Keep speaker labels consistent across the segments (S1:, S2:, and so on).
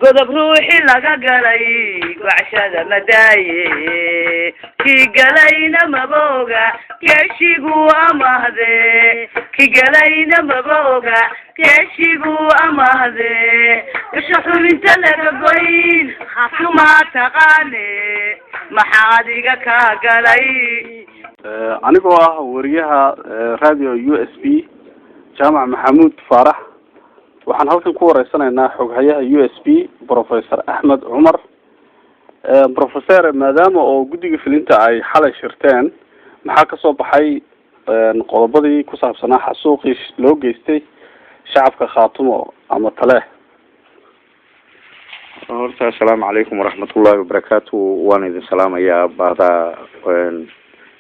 S1: Godob ruuxi laga galay gocshada madaaye, kii galayna mabooga geeshigu amahde, ki galayna mabooga geeshigu amahde. Isha xubinta laga goyn khasuma taqaane, maxaa adiga kaa galay?
S2: Anigoo ah wariyaha Radio USB Jaamac Maxamuud Faarax, waxaan halkan ku wareysanaynaa xoghayaha USB, Professor Axmed Cumar. Professor, maadaama oo guddiga fulinta ay xalay shirteen, maxaa kasoo baxay qodobadii ku saabsanaa xasuuqii loo geystay shacabka Khaatumo ama Taleex?
S3: Horta assalaamu calaykum waraxmatullahi wabarakaatu. Waan idin salaamayaa, bahda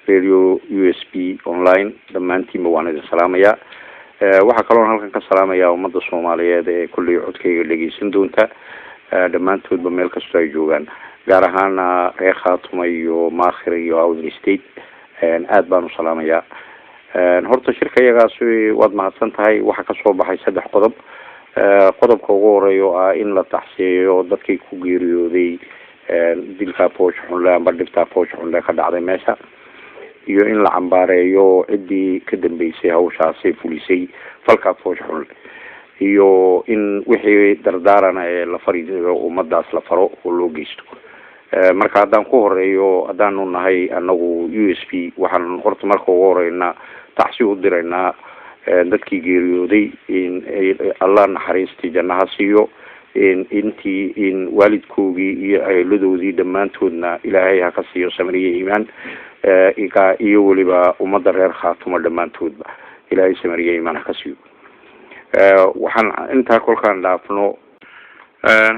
S3: Radio USB Online, dhammaantiinba waan idin salaamayaa. Waxaa kaloon halkan ka salaamayaa ummadda Soomaaliyeed ee kolley codkayga dhegeysan doonta dhammaantoodba, meel kastoo ay joogaan, gaar ahaana reer Khaatuma iyo Maakhir iyo Awdal State, aad baan u salaamayaa. Horta shirka iyagaasi, waad mahadsan tahay, waxaa kasoo baxay saddex qodob. Qodobka ugu horeeya oo ah in la taxsiyeeyo dadkii ku geeriyooday dilka foosha xunle amba dhibtaa foosha xunle ka dhacday meesha, iyo in la cambaareeyo ciddii ka dambeysay hawshaasi, fulisay falkaa foosha xunle, iyo in wixii dardaarana ee la fariisayo ummadaas la faro oo loo geysto. Marka haddaan ku horeeyo, haddaanu nahay anagu USB, waxaan horta marka ugu horeyna tacsi u diraynaa dadkii geeriyooday, in Allah naxariistii jannaha siiyo, intii in waalidkoogii iyo eeladoodii dhammaantoodna Ilaahay ha ka siiyo samriye iimaan, iyo weliba ummadda reer Khaatumo dhammaantoodba Ilaahay samriye iimaan ha ka siiyo. Waxaan intaa kolkaan dhaafno,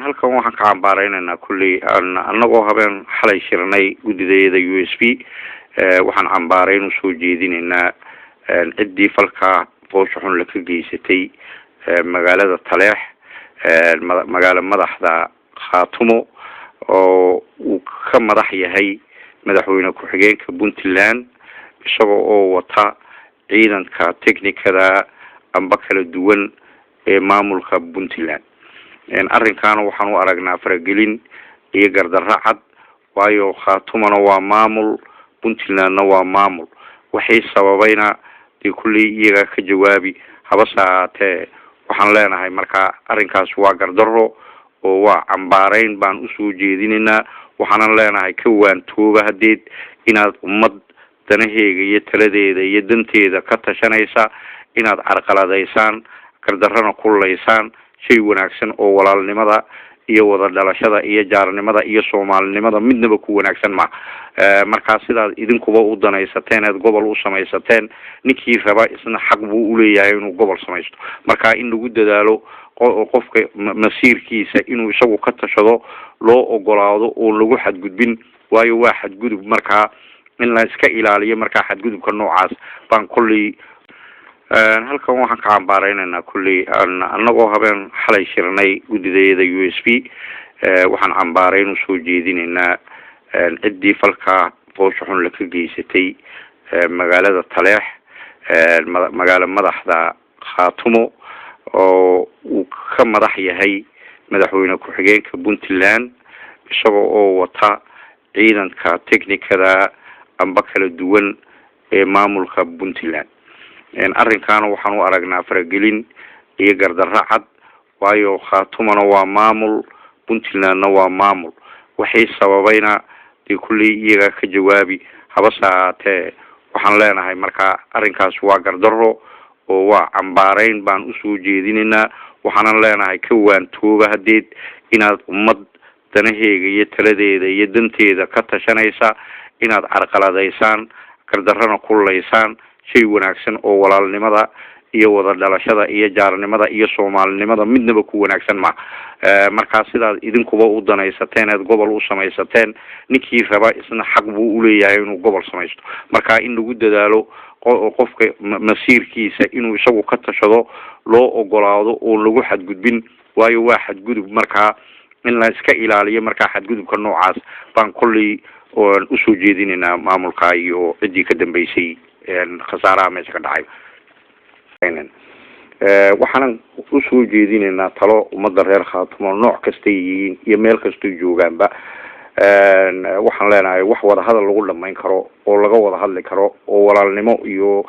S3: halkan waxaan ka cambaareynayna kulley, annagoo habeen xalay shirnay guddidayada USB, waxaan cambaareyn usoo jeedinaynaa ciddii falkaa foosha xun la ka geysatay magaalada Taleex, magaalo madaxda Khaatumo, oo uu ka madax yahay madaxweyne ku-xigeenka Puntland, isagoo oo wata ciidanka technicada amba kala duwan ee maamulka Puntland. Arrinkaana waxaan u aragnaa faragelin iyo gardarro cad, waayo Khaatumana waa maamul, Puntlandna waa maamul. Waxay sababayna dee kulley iyagaa ka jawaabi, habase ahaatee waxaan leenahay marka arrinkaas waa gardarro oo waa cambaareyn baan usoo jeedinaynaa. Waxaanan leenahay ka waantooba haddeed inaad ummad danaheega iyo taladeeda iyo danteeda ka tashanaysa inaad carqaladaysaan, gardarrana kulaysaan. Shay wanaagsan oo walaalnimada iyo wada dhalashada iyo jaarnimada iyo Soomaalinimada midnaba ku wanaagsan ma. Markaa sidaad idinkuba u danaysateen eed gobol u samaysateen, ninkii raba isna xaq buu uleeyahay inuu gobol samaysto. Marka in lagu dadaalo qofka masiirkiisa inuu isagu ka tashado loo ogolaado oon lagu xadgudbin, waayo waa xadgudub. Markaa in la iska ilaaliyo markaa xadgudubka noocaas baan kolley halkan waxaan ka cambaareynayna kulley, annagoo habeen xalay shirnay guddidayada USB, waxaan cambaareyn usoo jeedinaynaa ciddii falkaa foosha xun la ka geysatay magaalada Taleex, magaalo madaxda Khaatumo, oo uu ka madax yahay madaxweyne ku-xigeenka Puntland, isagoo oo wata ciidanka technicada amba kala duwan ee maamulka Puntland. Arrinkaana waxaan u aragnaa faragelin iyo gardarro cad, waayo Khaatumana waa maamul, Puntlandna waa maamul. Waxay sababayna dee kulley iyagaa ka jawaabi, habase ahaatee waxaan leenahay marka arrinkaas waa gardarro oo waa cambaareyn baan usoo jeedinaynaa. Waxaanan leenahay ka waantooba haddeed inaad ummad danaheega iyo taladeeda iyo danteeda ka tashanaysa inaad carqaladaysaan, gardarrana kulaysaan. Shay wanaagsan oo walaalnimada iyo wada dhalashada iyo jaarnimada iyo Soomaalinimada midnaba ku wanaagsan ma. Markaa sidaad idinkuba u danaysateen eed gobol u samaysateen, ninkii raba isna xaq buu uleeyahay inuu gobol samaysto. Marka in lagu dadaalo qofka masiirkiisa inuu isagu ka tashado loo ogolaado oon lagu xadgudbin, waayo waa xadgudub. Markaa in la iska ilaaliyo markaa xadgudubka noocaas baan kolley usoo jeedinaynaa maamulka iyo ciddii ka dambeysay khasaaraha meesha ka dhacay. Waxaanan usoo jeedinaynaa talo ummadda reer Khaatumo, nooc kastay yihiin iyo meel kastay joogaanba. Waxaan leenahay wax wadahadal lagu dhamayn karo oo laga wada hadli karo oo walaalnimo iyo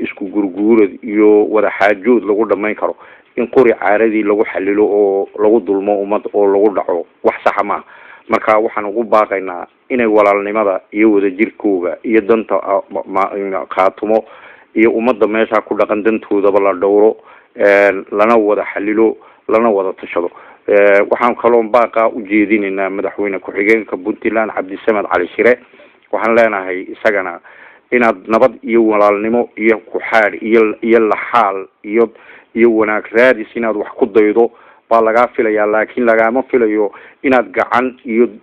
S3: isku gurguurad iyo wada xaajood lagu dhamayn karo, in qori caaradii lagu xalilo oo lagu dulmo ummad oo lagu dhaco wax saxa maaha. Marka waxaan ugu baaqaynaa inay walaalnimada iyo wadajirkooga iyo danta Khaatumo iyo ummadda meesha ku dhaqan dantoodaba la dhowro, lana wada xalilo, lana wada tashado. Waxaan kaloon baaqaa ujeedinaynaa madaxweyne ku-xigeenka Puntland, Cabdisamed Cali Shire. Waxaan leenahay isagana inaad nabad iyo walaalnimo iyo ku-xaadh iyo laxaal iyo wanaag raadis inaad wax ku daydo baa lagaa filayaa, laakiin lagaama filayo inaad gacan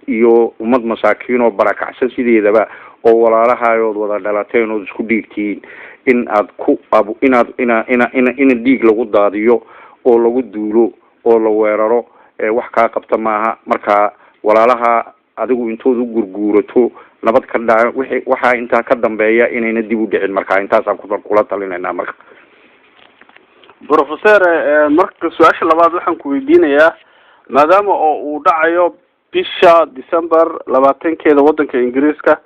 S3: iyo ummad masaakiin oo barakacsan sideedaba oo walaalahayood wada dhalateen ood isku dhiigtihiin in aad ku ab inaad ina ina ina in dhiig lagu daadiyo oo lagu duulo oo la weeraro wax kaa qabta maaha. Marka walaalaha adigu intood u gurguurato nabad ka dhaca, wixii waxaa intaa ka dambeeya inayna dib u dhicin. Marka intaasaan kula talinaynaa marka.
S2: Professor, marka su-aasha labaad waxaan ku weydiinayaa, maadaama oo uu dhacayo bisha December 20-keeda waddanka Ingiriiska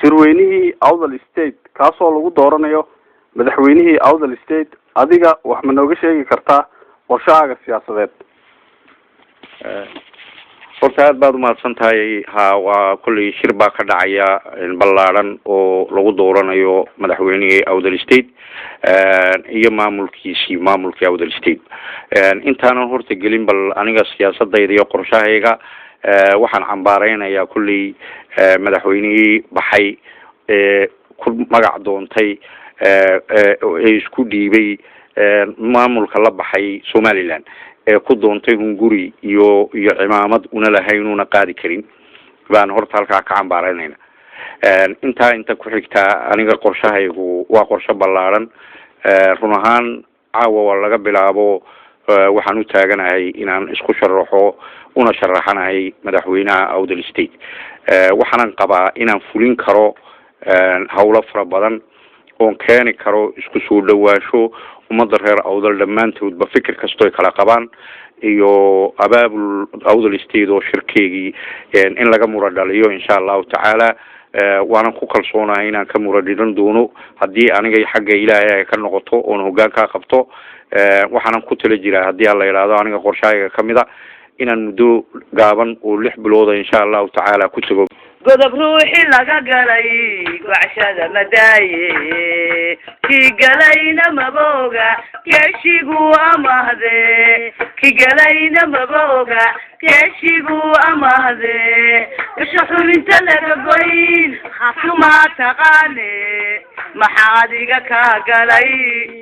S2: shirweynihii Awdal State, kaasoo lagu dooranayo madaxweynihii Awdal State, adiga wax ma nooga sheegi kartaa qorshahaaga siyaasadeed?
S3: Horta aad baad umahadsan tahay. Ha, waa kolley shir baa ka dhacaya ballaadhan oo lagu dooranayo madaxweynihii Awdal State iyo maamulkiisii, maamulkii Awdal State. Intaanan horta gelin bal aniga siyaasadayda iyo qorshahayga, waxaan cambaareynayaa kolley madaxweynihii baxay ee ku magac doontay ee isku dhiibay maamulka la baxay Somaliland, ee ku doontay hunguri iyo cimaamad una lahayn una qaadi karin baan horta halkaa ka cambaareynayna. Intaa inta ku xigtaa, aniga qorshahaygu waa qorshe ballaadhan. Run ahaan caawa waa laga bilaabo waxaan u taaganahay inaan isku sharaxo una sharaxanahay madaxweynaha Awdal State. Waxaanan qabaa inaan fulin karo hawlo fara badan oon keeni karo isku soo dhawaansho ummadda reer Awdal dhammaantoodba, fikir kastoy kala qabaan, iyo abaabul Awdal State oo shirkeygii in laga mura dhaliyo insha Allahu tacaala. Waanan ku kalsoonahay inaan ka mura dhilan doono haddii aniga xagga Ilaahay ay ka noqoto oon hoggaan kaa qabto. Waxaanan ku tala jiraa, haddii Alla idhaahdo, aniga qorshahayga kamid a inaan muddo gaaban oo 6 bilooda insha Allahu tacaala ku tago.
S1: Godob ruuxi laga galay gocshada madaaye, kii galayna mabooga keeshigu amahde, ki galayna mabooga keeshigu amahde. Isha xubinta laga goyn khasuma taqaane, maxaa adiga kaa galay?